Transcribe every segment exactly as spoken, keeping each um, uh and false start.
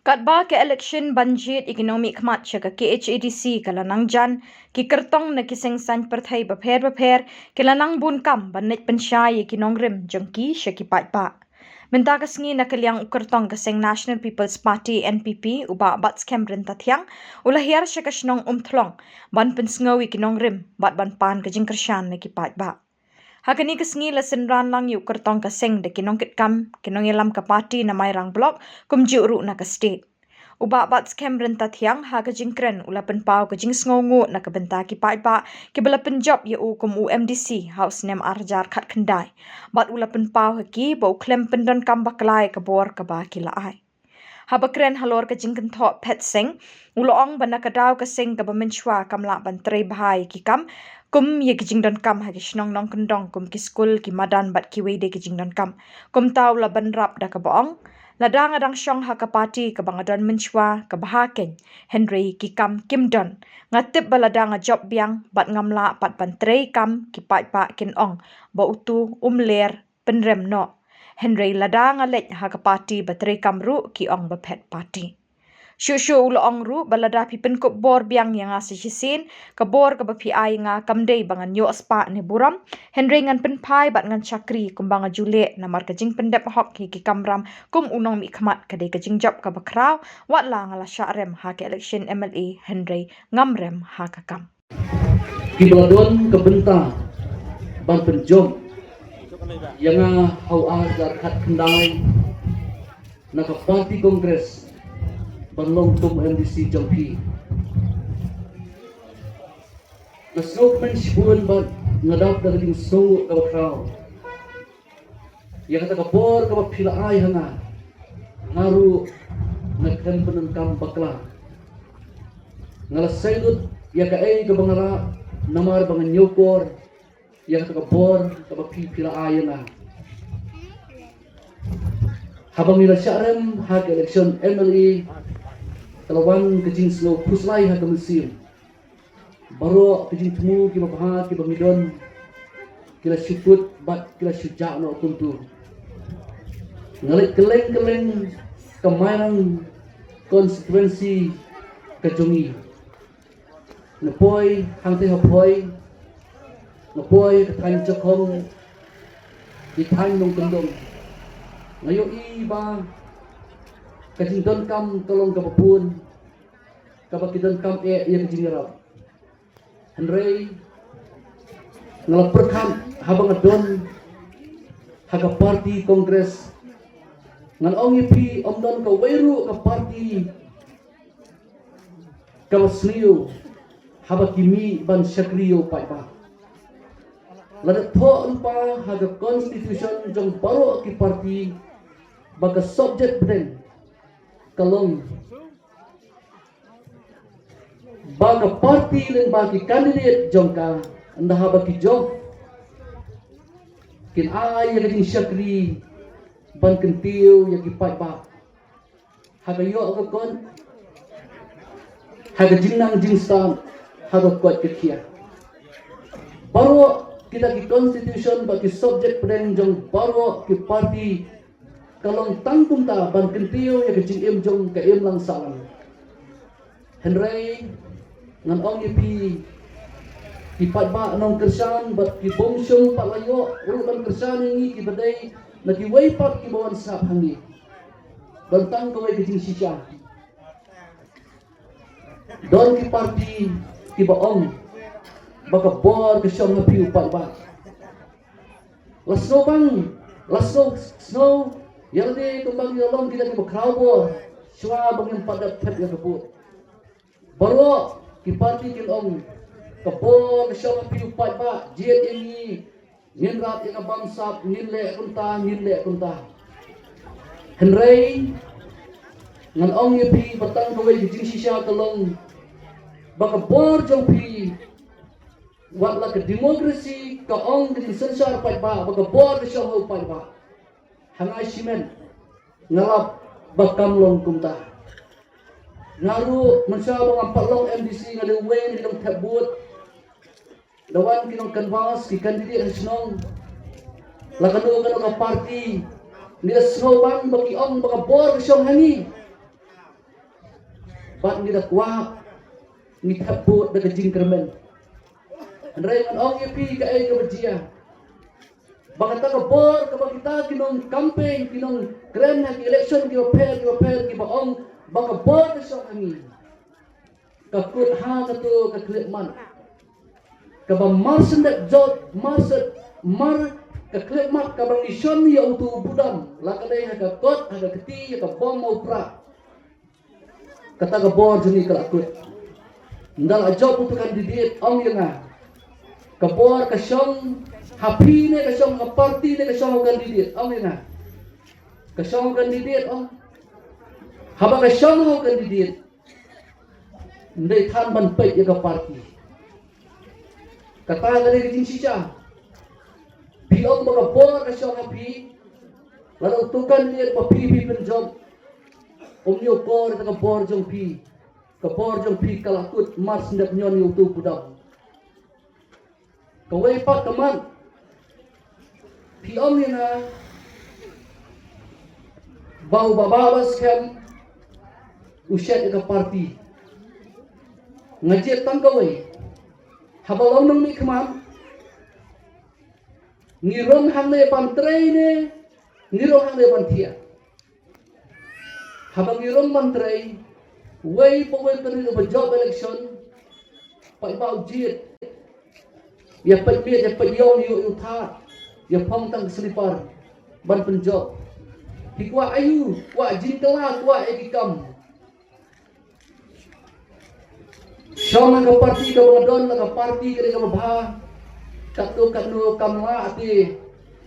Katba ka election ban jied ïa ki nongmihkhmat sha ka K H A D C ka la nang jan, ki kyrtong na ki seng saiñ pyrthei bapher bapher ki la nang bun kam ban leit pynshai ïa ki nongrim jong ki sha ki paidbah. Mynta ka sngi na ka liang u kyrtong ka seng National People's Party, N P P, u Bah Batskhem Ryntathiang, u la hiar sha ka shnong Umthlong ban pynsngew ïa ki nongrim bad ban pan ka jingkyrshan na ki paidbah. Ha kane ka sngi la synran lang ïa u kyrtong ka seng da ki nongkitkam, ki nongïalam ka party na Mairang Block, kumjuh ruh na ka state. U Bah Batskhem Ryntathiang ha ka jingkren u la pynpaw ka jingsngewnguh na ka bynta ki paidbah kiba la pynjop ïa u kum u M D C ha u snem ar hajar khatkhyndai. Bad u la pynpaw ha ki ba u khlem pyndonkam bakla ïa ka bor kaba ki la ai. Haba kren halor ka jingkynthoh phet seng, u la ong ba na ka daw ka seng kaba mynshuwa kam lah ban trei bha ïa ki kam kum ïa ki jingdonkam ha ki shnong nongkyndong kum ki skul, ki madan bad kiwei de ki jingdonkam. Kumta u la bynrap da kaba ong, lada nga dang shong ha ka party kaba nga don mynshuwa kaba ha keiñ, hynrei ki kam kim don, nga tip ba lada nga jop biang bad ngam lah pat ban trei kam, ki paidbah kin ong ba utu um ler pynrem noh. Hynrei lada nga leit ha ka party ba trei kam ruh ki ong ba phet party. Shuh shuh u la ong ruh ba lada phi pynkup bor biang ïa nga sa shisien, ka bor kaba phi ai ïa nga kam dei ba ngan ïoh spah ne burom, hynrei ngan pynphai bad ngan shakri kumba nga ju leh, namar ka jingpyndep hok ïa ki kamram kum u nongmihkhmat ka dei ka jingjop kaba khraw. Wat la nga la shah rem ha ka election M L A, hynrei ngam rem ha ka kam. Kiba la don ka bynta ban pynjop ïa nga ha u ar hajar khatkhyndai na ka party Congress ban long kum u M D C jong phi. Nga sngewkmen shibun bad nga dap da ka jingsngewnguh kaba khraw ïa kata ka bor kaba phi la ai ha nga. Nga ruh nga khlem pyndonkam bakla. Nga la seilut ïa kaei kaba nga lah namar ba nga ñiewkor ïa kata ka bor kaba phi phi la ai ïa nga. Haba ngi la shah rem ha ka election M L A, ka la wan ka jingsngew khuslai ha ka mynsiem. Baroh ki jingthmu kiba bha kiba ngi don ki la shu kut bad ki la shu jah noh kumtu. Nga leit kylleng kylleng ka Mairang constituency ka jong ngi. Nga poi hangtei ha Phoi, nga poi ka thaiñ Jakhong, ki thaiñ nongkyndong. Nga ïohi ba ka jingdonkam ka long kaba bun, kaba ki donkam eh ïa ka jingïarap. Hynrei nga la pyrkhat haba nga don ha ka party Congress. Ngan ong ïa phi, ym don kawei ruh ka party kaba sniew haba ki mih ban shakri ïa u paidbah. Lada thoh lypa ha ka constitution jong baroh ki party ba ka subject pdeng ka long ba ka party lyngba ki candidate jong ka, ynda haba ki jop, kin ai ïa ka jingshakri ban kyntiew ïa ki paidbah ha ka ïoh ka kot, ha ka jingnang jingstad, ha ka koit ka khiah. Baroh kita ki constitution bad ki subject pdeng jong baroh ki party ka long tang kumta ban kyntiew ïa ka jingim jong ka imlang sahlang. Hynrei ngan ong ïa phi, ki paidbah nongkyrshan bad ki bym shym pat la ïoh ruh ban kyrshan ïa ngi kiba dei na kiwei pat kiba wan sngap ha ngi. Don tang kawei ka jingshisha. Don ki party kiba ong ba ka bor ka shong ha phi u paidbah. La sngewbang, la sngew, sngew ïa lade kumba ngi la long kita kiba khraw bor shuwa ba ngim pat dep thep ïa ka vote. Baroh ki party kin ong ka bor ka shong ha phi u paidbah, jied ïa ngi, ngin rat ïa ka bamsap, ngin leh kumta, ngin leh kumta. Hynrei ngan ong ïa phi ba tang kawei ka jingshisha ka long ba ka bor jong phi, wat la ka democracy ka ong ka jingsynshar paidbah ba ka bor ka shong ha u paidbah. Ha nga shimet nga lap ba kam long kumta. Nga ruh mynshuwa ba ngam pat long M D C nga dei uwei na ki nongthep vote. Da wan ki nong canvass, ki candidate ha shnong, la kano kano ka party, ngi la sngewbang ba ki ong ba ka bor ka shong ha ngi. Bad ngi da kwah, ngi thep vote da ka jingkyrmen. Hynrei ngan ong ïa phi kaei kaba jia. Ba kata ka bor kaba kita ki nong campaign, ki nong kren ha ki election kiba pher kiba pher, kiba ong ba ka bor ka shong ha ngi. Ka kut ha kato ka khyllipmat kaba mar shen dep jot, mar shen, mar ka khyllipmat kaba ngi shon ïa uto u budam, la ka dei ha ka kot, ha ka kti, ha ka bom, ha u prah. Kata ka bor jong ngi ka la kut. Ynda la jop uto u candidate, ong ïa nga. Ka bor ka shong ha phi ne ka shong ha ka party ne ka shong ha u candidate, ong ïa nga. Ka shong ha u candidate, ong. Haba ka shong ha u candidate, ym dei than ban peit ïa ka party. Kata ka dei ka jingshisha. Phi ong ba ka bor ka shong ha phi. Lada uto u candidate ba phi phi pynjop, um ñiewkor ïa ka bor jong phi. Ka bor jong phi ka la kut mar shen dep ñion ïa uto u budam. Kawei pat ka mat. Phi ong ïa nga ba u Bah Bah Skhem u shet ïa ka party. Nga jied tang kawei. Haba long nongmihkhmat, ngi rung hangne ban trei ne ngi rung hangne ban thiah? Haba ngi rung ban trei, wei pa wei ka ri ba jop election, paidbah u jied. Ïa peit miet, ïa peit ïong, ïa u thad, ïa phong tang ka slipar ban pynjop. Phi kwah aïu? Kwah jingkylla, kwah ïa ki kam? Shong ha ka party kaba nga don, la ka party ka dei kaba bha. Katno katno kam lah te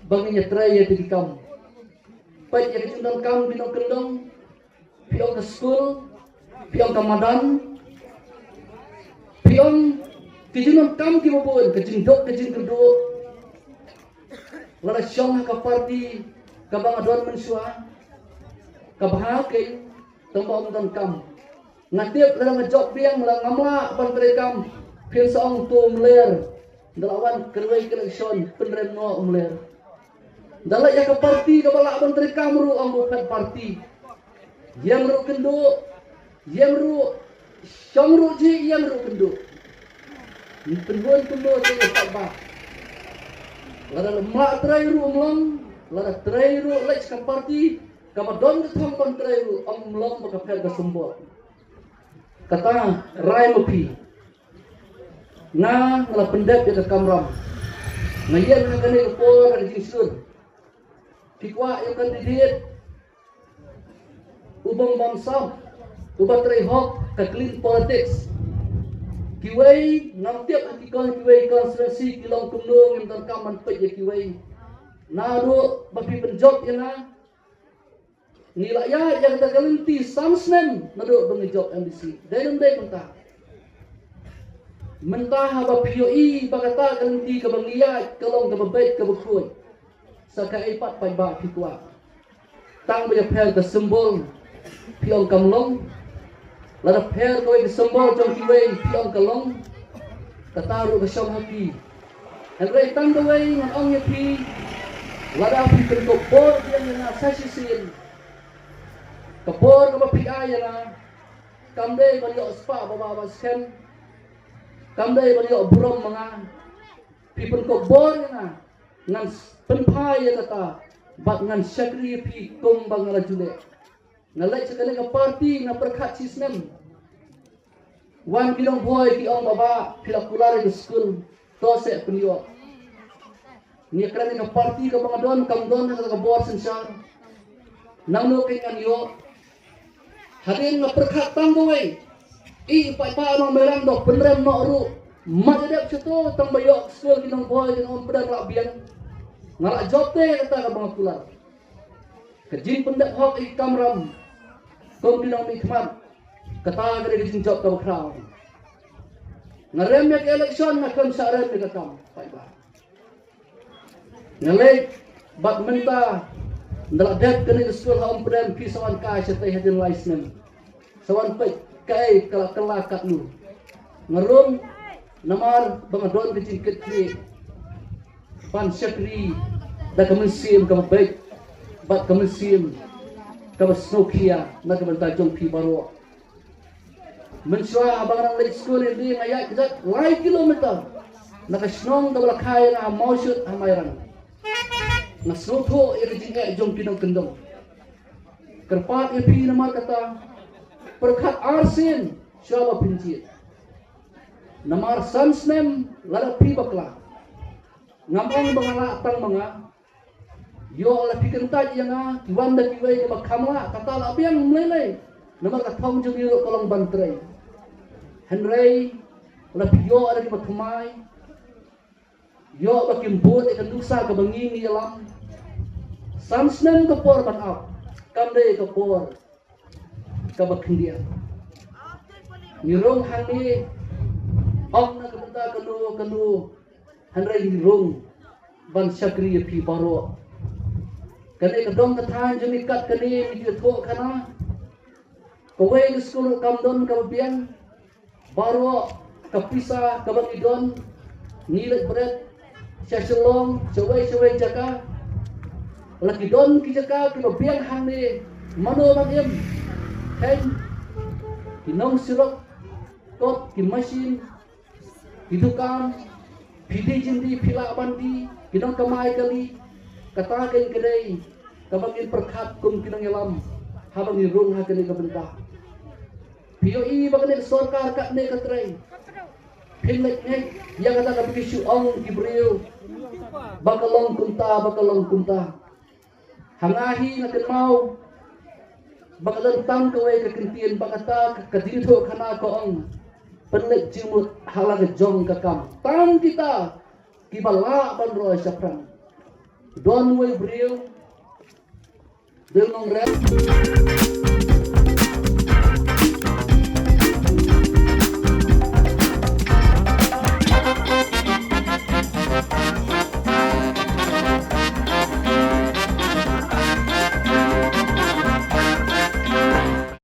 ba ngin ïa trei ïa te ki kam. Peit ïa ka jingdonkam ki nongkyndong. Phi ong ka skul, phi ong ka madan, phi ong ki jingdonkam kiba bun, ka jingduk, ka jingkyrduh. Lada shong ha ka party kaba nga don mynshuwa, ka bha keiñ, tang ba ym donkam. Nga tip lada nga jop biang, lada ngam lah ban trei kam, phin sa ong to mler. Ynda la wan kawei ka election, pynrem noh u mler. Ynda la ïa ka party kaba lah ban trei kam ruh, ong ba phet party. Ïeng ruh kynduh, ïeng ruh, shong ruh jhieh, ïeng ruh kynduh. Pynhun kumno te ïa paidbah. Lada ym lah trei ruh ym long, lada trei ruh leit sha ka party kaba don ka thong ban trei ruh, ym long ba ka phet ka symbol. Kata rai ma phi. Nga, nga la pyndep ïa ka kamram. Nga ïeng ha kane ka por ha ka jingshlur. Phi kwah ïa u candidate uba bamsap, uba trei hok, ka clean politics. Kiwei ngam tip ha ki kon, kiwei constituency ki long kumno, ngim donkam ban peit ïa kiwei. Naduh ba phi pynjop ïa nga, ngi la ïaid ïa kata ka lynti san snem naduh ba ngi jop M D C. Dei ne ym dei mynta? Mynta haba phi ïohi ba kata ka lynti kaba ngi ïaid ka long kaba beit kaba khuid, sa kaei pat paidbah phi kwah? Tang ba ïapher ka symbol phi ong kam long. Lada pher kawei ka symbol jong kiwei phi ong ka long, kata ruh ka shong ha phi. Hynrei tang kawei ngan ong ïa phi, lada phi pynkup bor biang ïa nga sa shisien, ka bor kaba phi ai ïa nga kam dei ban ïoh spah ba ba ba skhem, kam dei ban ïoh burom ma nga. Phi pynkup bor ïa nga, ngan pynphai ïa kata bad ngan shakri ïa phi kumba nga la ju leh. Nga leit sha kane ka party nga pyrkhat shi snem. Wan ki nongbhoi ki ong, "Baba, phi la kular ïa ka skul, to seh pynïoh." Ngi kren ïa ka party kaba nga don, kam don ha ka bor synshar. Nangno kein ngan ïoh? Hadien nga pyrkhat tang kawei. I paidbah Nongmairang, dok pynrem noh ruh, mat ïa dep shato tang ba ïoh skul ki nongbhoi ki nongpynrem lah biang. Nga lah jop te kata kaba nga kular. Ka jingpyndep hok ïa ki kamram kum ki nongmihkhmat, kata ka dei ka jingjop kaba khraw. Nga rem ïa ka election, nga khlem shah rem ïa ka kam paidbah. Nga leit bad mynta, ynda la dep kane ka skul ha Umpdem, phi sa wan kai shatei hadien lai snem. Sa wan peit kaei ka la kylla katno. Nga rung namar ba nga don ka jingkitkhlieh ban shakri da ka mynsiem kaba beit bad ka mynsiem kaba sngewkhia na ka bynta jong phi baroh. Mynshuwa haba nga dang leit skul ïa lade nga ïaid kjat lai kilometer na ka shnong kaba la kha ïa nga ha Mawshut ha Mairang. Nga sngewthuh ïa ka jingeh jong ki nongkyndong. Kyrpad ïa phi namar kata, pyrkhat arsien shuwa ba phin jied. Namar san snem lada phi bakla, ngam ong ba nga lah tang ma nga. Ïoh la phi kyntait ïa nga, ki wan da kiwei kiba kham lah, kata la biang ym lei lei. Namar ka thong jong ngi ruh ka long ban trei. Hynrei la phi ïoh da kiba thymmai. Ïoh ba kim bud ïa ka nuksa kaba ngi ngi ïalam. San snem ka por ban ap, kam dei ka por kaba khyndiat. Ngi rung hangne, ym na ka bynta kano kano, hynrei ngi rung ban shakri ïa phi baroh. Kane ka dong ka thaiñ jong ngi kat kane ngi ïathuh khana. Kawei ka skul ruh kam don kaba biang. Baroh ka pisa kaba ngi don, ngi leit bret sha Shillong, shawei shawei jaka. La ki don ki jaka kiba biang hangne, mano ban im? Kheiñ, ki nongsyrok, kot, ki mashin, ki dukan, phi die jingdie, phi lah ban die, ki nongkamai kali. Kata kein ka dei kaba ngin pyrkhat kum ki nongïalam haba ngi rung ha kane ka bynta. Phi ïohi ba kane ka sorkar katne ka trei. Phin leit ngeit ïa kata kaba ki shu ong ki briew ba ka long kumta, ba ka long kumta. Ha nga hi nga kynmaw ba ka don tang kawei ka kyntien ba kata ka, ka jingïathuh khana ka ong, pynleit jingmut ha la ka jong ka kam. Tang kita kiba lah ban roi shaphrang. Don wei briew, dei u nongrep.